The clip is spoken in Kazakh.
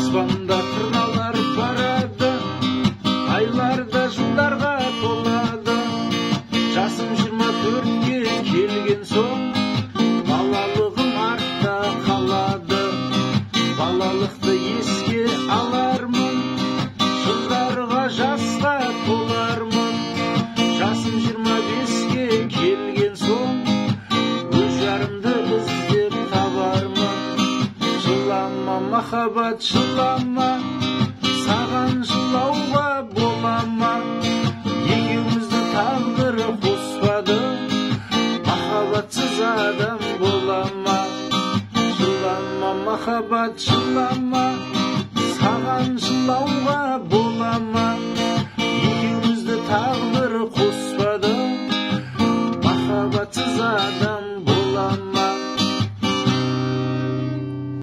Аспанда тырналар барады, айларда жылдарға толады. Жасым 24-ке келген соң, балалығым артта қалады. Балалықты еске алармын, жылдарға жасқа толармын. Жасым 25-ке келген соң, өз жарымды іздеп табармын. Жылама, махаббат, жылама, саған жылауға бола ма? Екеумізді тағдыр қоспады, махаббатсыз адам бола ма? Жылама, махаббат, жылама, саған жылауға бола ма?